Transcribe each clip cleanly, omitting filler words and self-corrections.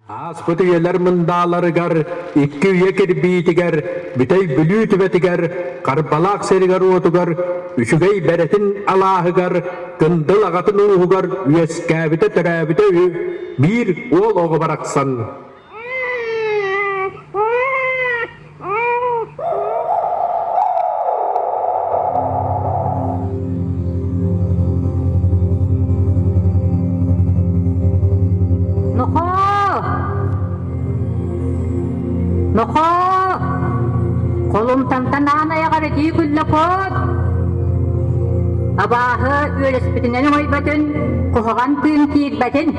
Ааспыт үйэлэр мындааларыгар, икки үйэ кирбиитигэр, Бүтэй Бүлүү түбэтигэр, Харбалаах сиригэр-уотугар, Үчүгэй Бэрэтин алааһыгар, Кындыл аҕатын ууһугар үөскээбитэ-төрөөбүтэ үһү биир уол оҕо барахсан. Нохоо! Нохоо! Холумтантан аан айаҕар итии күллэ куот! Абааһы үөлэспитинэн оҥойботун, куһаҕан тыын киирбэтин!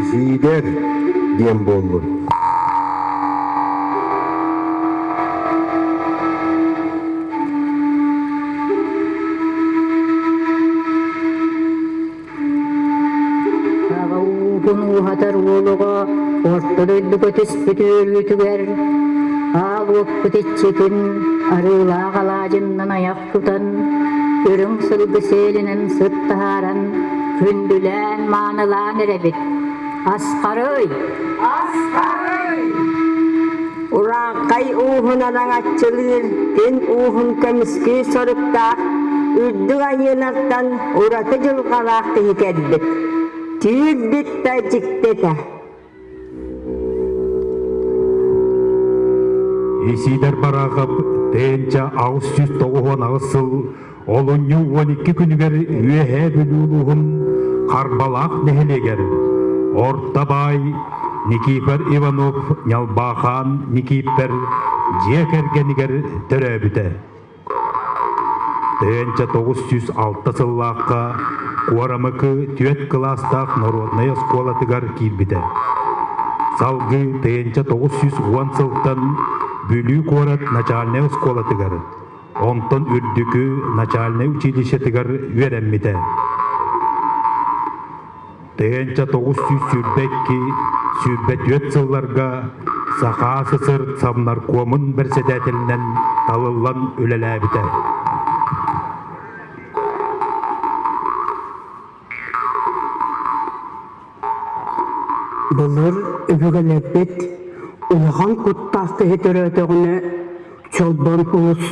Сиидэр диэн буоллун. Аҕа уутун ууһатар уол оҕо орто дойдуга түспүт үөрүүтүгэр аал уоппут иччитин арыылаах алаадьыннан айах тутан, үрүҥ сылгы сиэлинэн сыт таһааран, күндүлээн, маанылаан эрэбит. Асхарый! Асхарый! Урааҥхай ууһун араҥаччылыыр, күн ууһун көмүскүүр соруктаах, үрдүк айыылартан ураты дьылҕалаах киһи кэлбит. Түүл-бит да дьикти этэ. Исиидэр Бараахап тыһыынча 898 сыл олунньу 12 күнүгэр Үөһээ Бүлүү улууһун Харбалаах нэһилиэгэр Орто Баай Никифор Иванов Ньалбаахаан Никииппэр дьиэ кэргэнигэр төрөөбүтэ. 1906 сыллаахха Куорамыкы түөрт кылаастаах народнай оскуолатыгар киирбитэ. Салгыы 1910 сылтан Бүлүү куорат начальнай оскуолатыгар, онтон үрдүкү начальнай училищетыгар үөрэммитэ. 1922-24 сылларга Саха СССР Совнаркомун бэрэссэдээтэлинэн талыллан үлэлээбитэ. Былыр өбүгэлэрбит улахан куттаах киһи төрөөтөҕүнэ чолбон кулус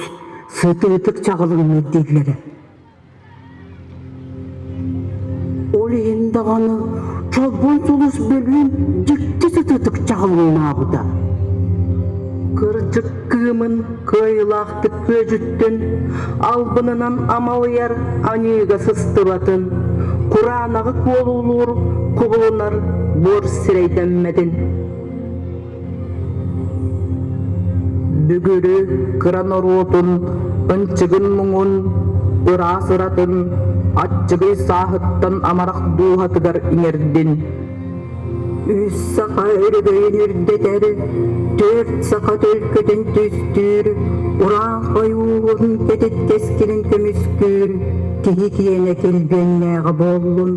сытыытык чаҕылыҥныыр дииллэрэ. Ол иһин даҕаны чолбон сулус бөлүүн дьикти сытыытык чаҕылыҥнаабыта. Кырдьык кыымын кыайыылаахтык күөдьүттүн, албынынан амалыйар аньыыга сыстыбатын, кураанаҕы куолулуур кубулунар буор сирэйдэммэтин. Бүгүрү кыра норуотун ынчыгын-муҥун, ыраас ыратын, аччыгый сааһыттан амарах дууһатыгар иҥэрдин. Үс саха өрөгөйүн үрдэтэр, түөрт саха төлкөтүн түстүүр, урааҥхай ууһун кэтит кэскилин көмүскүүр киһи киэнэ килбиэннээҕэ буоллун.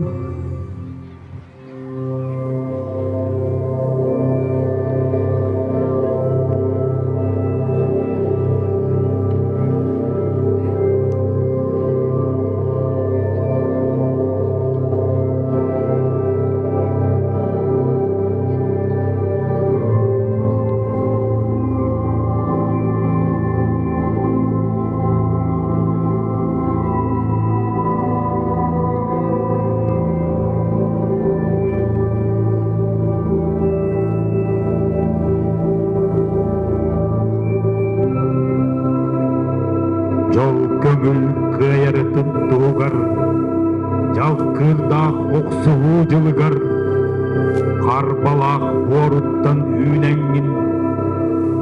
Көҥүл кыайарытын туһугар дьалкыырдаах охсуһуу дьылыгар Харбалаах буоруттан үүнэҥҥин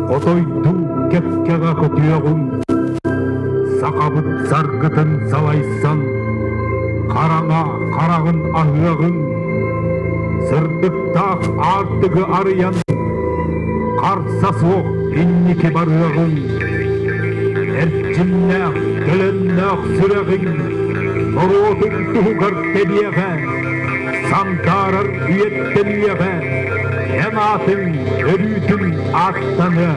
хотойдуу кэккэҕэ көтүөҕүҥ, сахабыт саргытын салайсан хараҥа хараҕын аһыаҕыҥ, сырдыктаах аартыгы арыйан харса суох инники барыаҕыҥ, эрчимнээх, төлөннөөх сүрэҕиҥ норуотуҥ туһугар тэбиэҕэ, сандаарар үйэттэн үйэҕэ эн аатыҥ өрүүтүн ааттаныа.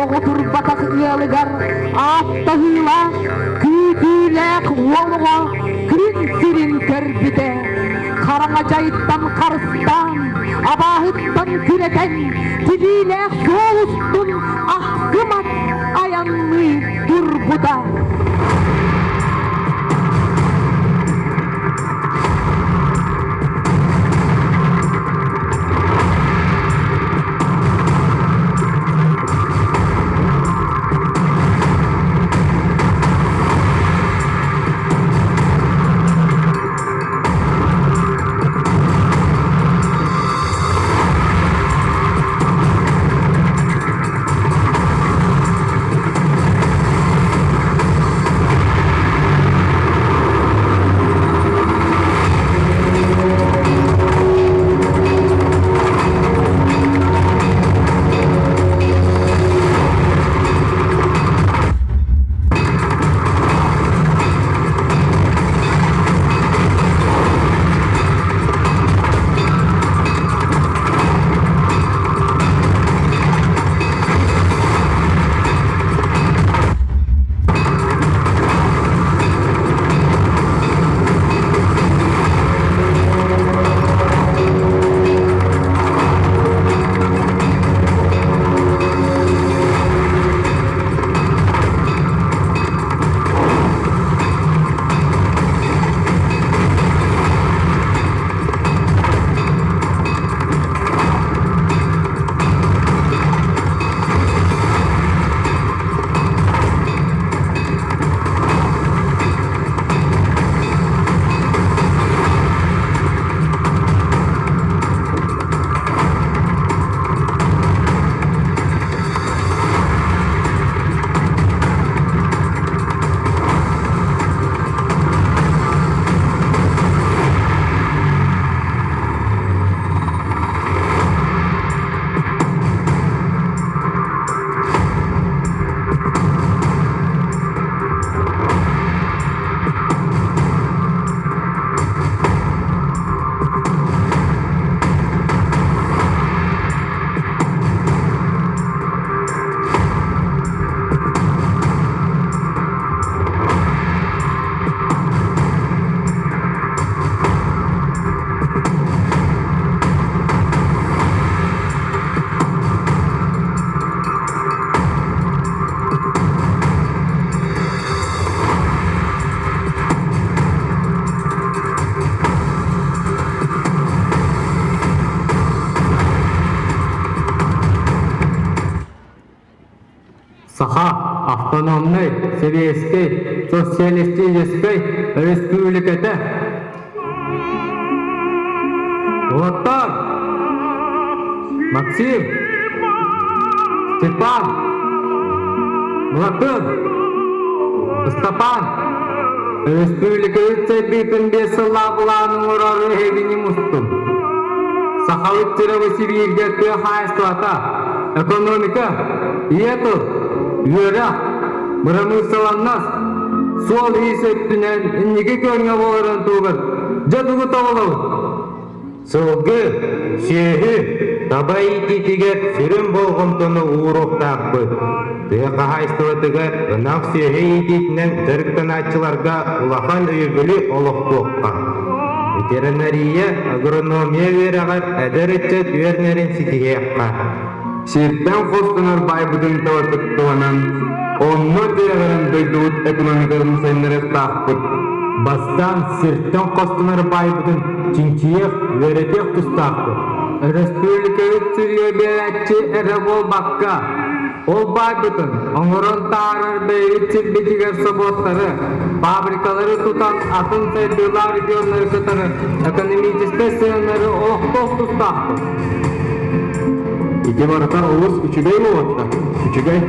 Оҕо турбатах ыалыгар ааттаһыылаах, күүтүүлээх уол оҕо күн сирин көрбүтэ. Хараҥа дьайыттан харыстаан, абааһыттан күрэтэн, тибиилээх суол устун ахсымат айанныы турбута. Саха автономнай, сэбиэскэй, социалистическай өрөспүүбүлүкэтэ. Уолаттар! Максим! Степан! Мылатын! Ыстапаан! Өрөспүүбүлүкэбит сайдыытын биэс сыллаах былаанын оҥорор эһигини мустум. Сахабыт сирэ Сибииргэ тыа хаһаайыстыбата, экономика, ийэ тыл, үөрэх, бырамыысыланнас, суол-иис өттүнэн инники күөҥҥэ буоларын туһугар дьэ тугу тобулабыт? Сылгы, сүөһү, таба иитиитигэр сүрүн болҕомтону ууруохтаахпыт. Тыа хаһаайыстыбатыгар ынах сүөһү иитиитинэн дьарыктанааччыларга улахан өйөбүлү олохтуохха. Ветеринария, агрономия үөрэҕэр эдэр ыччат үөрэнэрин ситиһиэххэ. Сиртэн хостонор байбытын табатык туһанан, онно тирэҕирэн дойдубут экономикатын сайыннарыахтаахпыт. Бастаан сиртэн хостонор байбытын чинчийиэх, үөрэтиэх тустаахпыт. Өрөспүүбүлүкэбит сырье биэрээччи эрэ буолбакка, Ол баайбытын оҥорон таһаарар бэйэбит сирбитигэр собуоттары, фабрикалары тутан атын сайдыылаах регионнары кытары экономическай сыһыаннары олохтоох тустаахпыт. Ити барыта олус үчүгэй уолаттар, үчүгэй.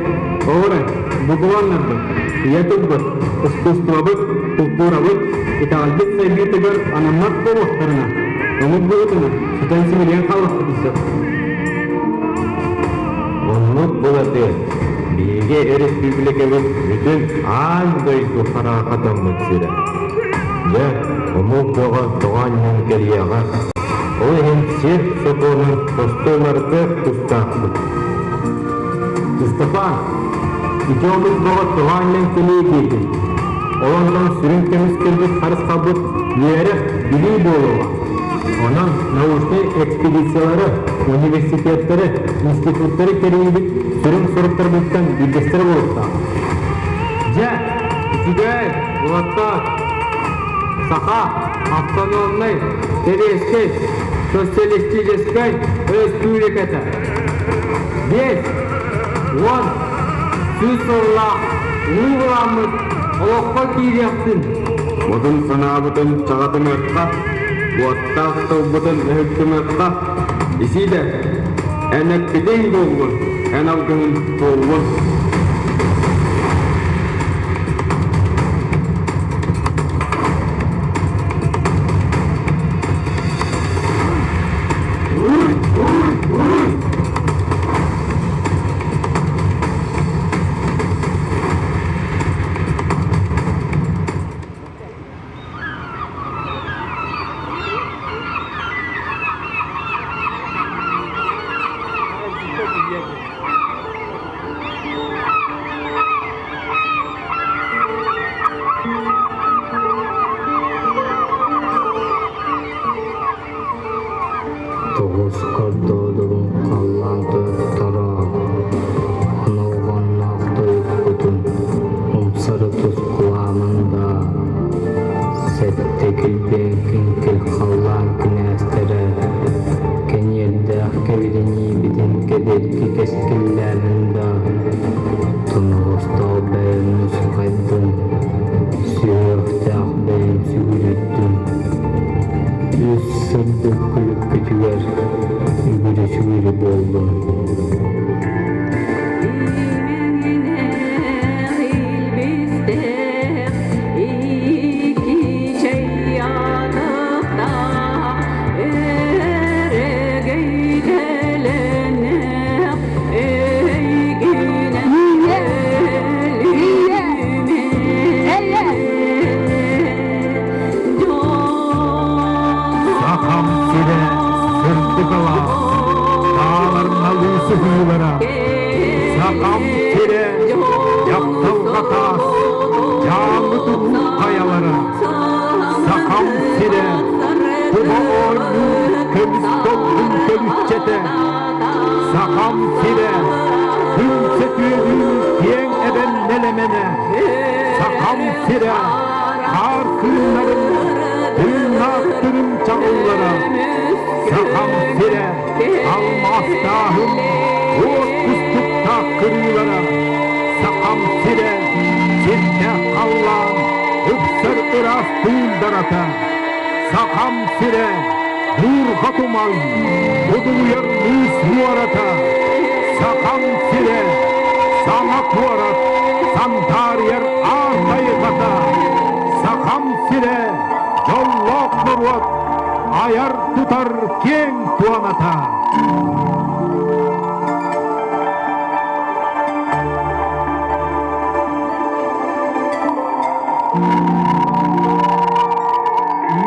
Ол эрэн, бу былааннарбыт, ийэ тылбыт, искусствобыт, култуурабыт, итэҕэлбит сайдыытыгар анаммат буолуохтарына, омук быһыытынан сүтэн-симэлийэн хаалыахпытын сөп. Оннук былатыан, биһиги өрөспүүбүлүкэбит бүтүн аан дойду хараахатаммыт сирэ. Дьэ, омук бөҕө тоҕо анньан кэлиэҕэ. Ол иһин сир сокуонун тосту уларытыах тустаахпыт. Степан, ити омук бөҕө тоҕо анньан кэлиэ диэтиҥ. Ол онтон сүрүн көмүскэлбит харысхалбыт үөрэх, билии буолуоҕа. Онон научнай экспедициялары, университеттары, институттары тэрийбит сүрүн соруктарбыттан биирдэстэрэ буолуохтаах. Дьэ, үчүгэй, уолаттар! Саха автономнай, сэбиэскэй, социалистическай өрөспүүбүлүкэтэ 50, 100 сыллаах улуу былааммыт олоххо киириэхтин! Модун санаабытын чаҕатымыахха, уоттаах тылбытын өһүктүмүөххэ, Исиидэ, эн эппитиҥ буоллун, эн алгыһын туоллун. Тоҕус кордоодорун халлаан тойотторо, Онолҕонноох тойуккутун умсары тускулаамаҥ даа, Сэттэ килбиэн киҥкил халлаан кинээстэрэ, Кэниэрдээх кэбириниибитин кэдэрги кэскиллээмэҥ даа, Тоноҕостоох бэйэм нусхайдын, Сүһүөхтээх бэйэм сүгүрүйдүм. Үс сырдык күлүкпүтүгэр үгүрү-сүгүрү буоллун. Ийэ, ийэ, эйэ! Сахам сирэ сырдык алаас, таалар налыы сыһыылара. Сахам сирэ дьапталҕа таас, дьааҥы тутуу хайалара. Сахам сирэ куба оонньуур көмүс долгун көлүччэтэ. Сахам сирэ күн сөтүөлүүр киэҥ эбэм нэлэмэнэ. Сахам сирэ хаар кыыннарын тыыннаах тырым чаҕыллара. Сахам сирэ алмаастааһын уот кустуктаах кырыылара. Сахам сирэ сирдээх халлаан ыпсар ыраас туундарата. Сахам сирэ буурҕа туман, будулуйар муус муората. Сахам сирэ саҥа куорат, сандаарыйар аар тайҕата. Сахам сирэ дьоллоох норуот айар-тутар киэҥ туоната.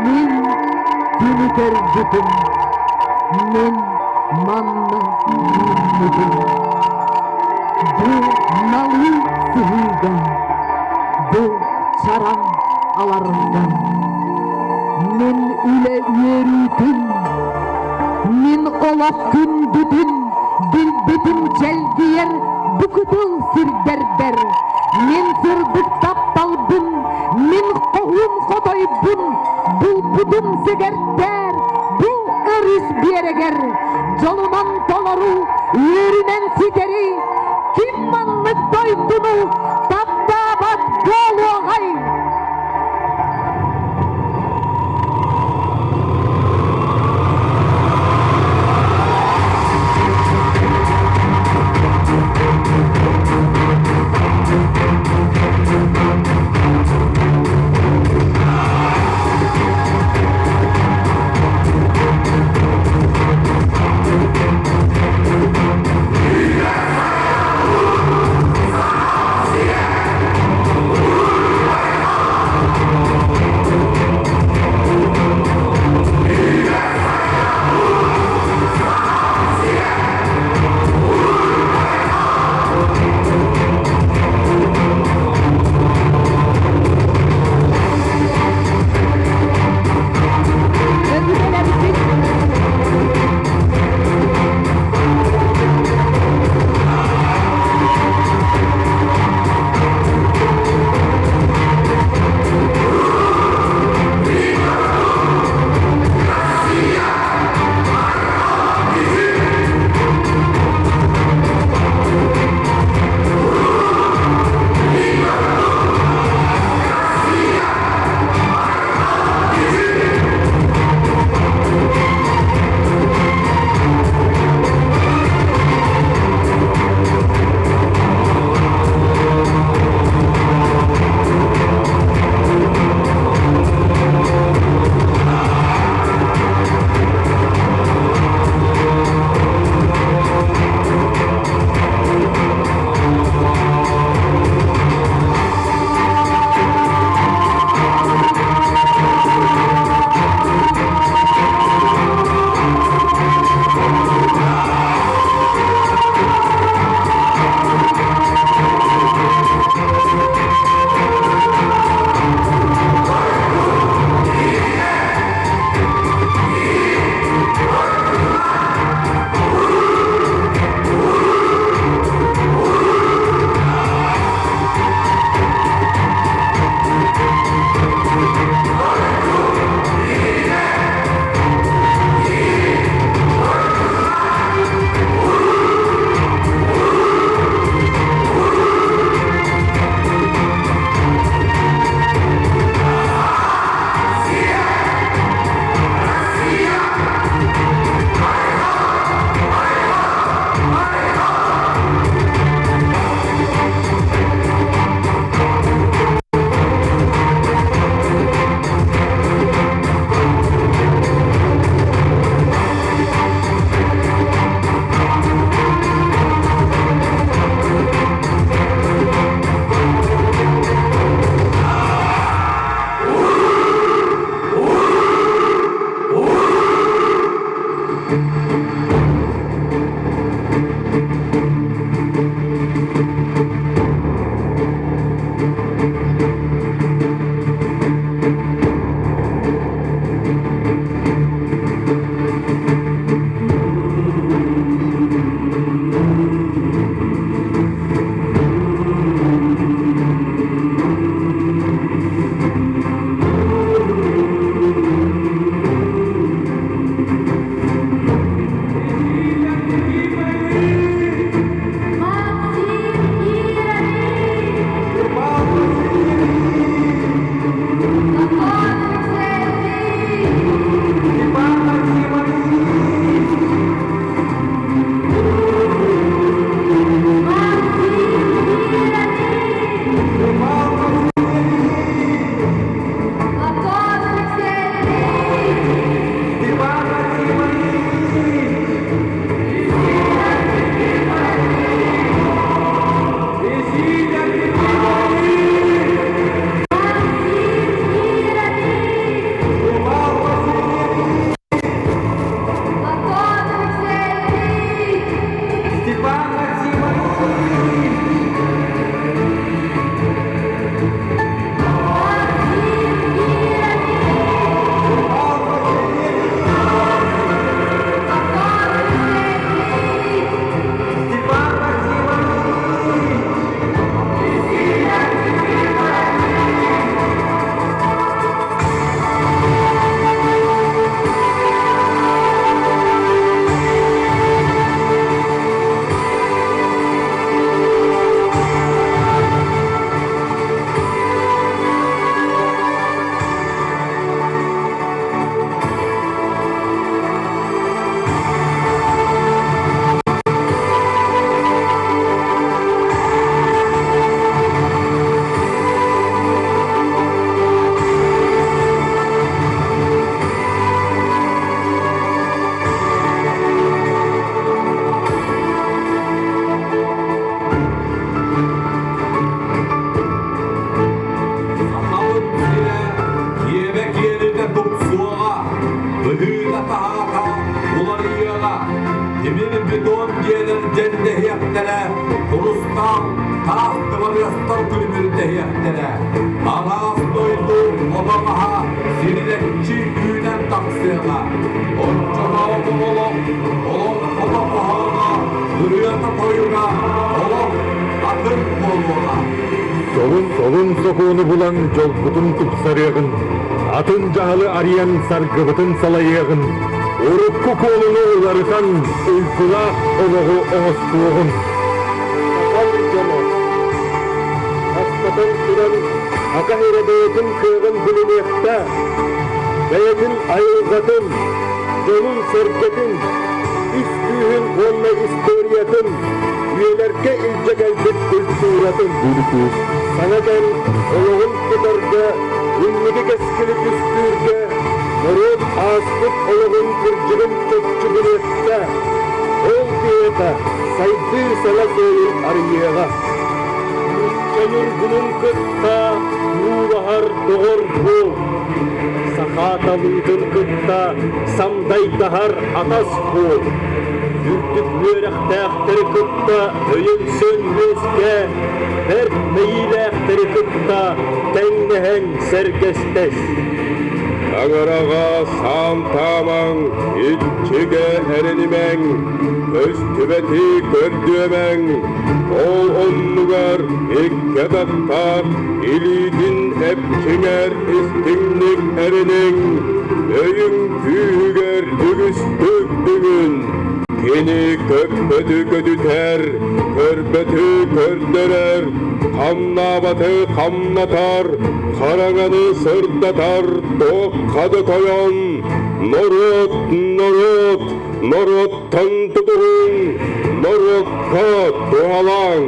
Мин күнү көрбүтүм, мин манна үүммүтүм. Бу налыы сыһыыга, бу чараҥ аларга. Мин үлэ үөрүүтүн, мин олох күндүтүн билбитим чэлгийэр бу кытыл сирдэрбэр. Мин сырдык тапталбын, мин хоһуун хотойбун, булбутум сэгэрдээр бу өрүс биэрэгэр. Дьолунан толору, үөрүнэн ситэри. Ким маннык дойдуну таптаабат буолуоҕай? Быһыыта-таһаата уларыйыаҕа, тимир-бетон дьиэлэр дьэндэһиэхтэрэ, хурустаал, таас дыбарыастар күлүмүрдэһиэхтэрэ. Араас дойду ото-маһа сирилэччи үүнэн тахсыаҕа. Оччотооҕу олох, олоҥхото хоһооно, ырыата-тойуга олох атын буолуоҕа. Солун солун сокуону булан дьолбутун тупсарыаҕын, атын дьаһалы арыйан саргыбытын салайыаҕын, урукку куолуну уларытан уйгулаах олоҕу оҥостуоҕун. Сахам дьоно, бастатан туран, ака эрэ бэйэтин кыаҕын билиниэхтээх, бэйэтин айылҕатын, дьонун-сэргэтин, ис күүһүн уонна историятын үйэлэргэ илдьэ кэлбит культуратын, саҥа кэм олоҕун тутарга, инники кэскили түстүүргэ норуот ааспыт олоҕун кырдьыгын чопчу билиэхтээх. Ол киһиэхэ сайдыы саҥа суолун арыйыаҕа. Нуучча ньургунун кытта нуулаһар доҕор буол. Саха талыытын кытта самдайдаһар атас буол. Үрдүк үөрэхтээхтэри кытта өйөнсөн үөскээ, бэрт мэйиилээхтэри кытта тэҥнэһэн сэргэстэс. Таҥараҕа саантаамаҥ, иччигэ эрэнимэҥ, көстүбэти көрдүөмэҥ, ол оннугар икки атахтаах илиитин эпчиҥэр истиҥник эрэниҥ, өйүҥ күүһүгэр үгүстүк бүгүн. Кини көппөтү көтүтэр, көрбөтү көрдөрөр, хамнаабаты хамнатар, хараҥаны сырдатар туохха да тойон, норуот, норуот, норуоттан тутуһуҥ, норуокка туһалааҥ.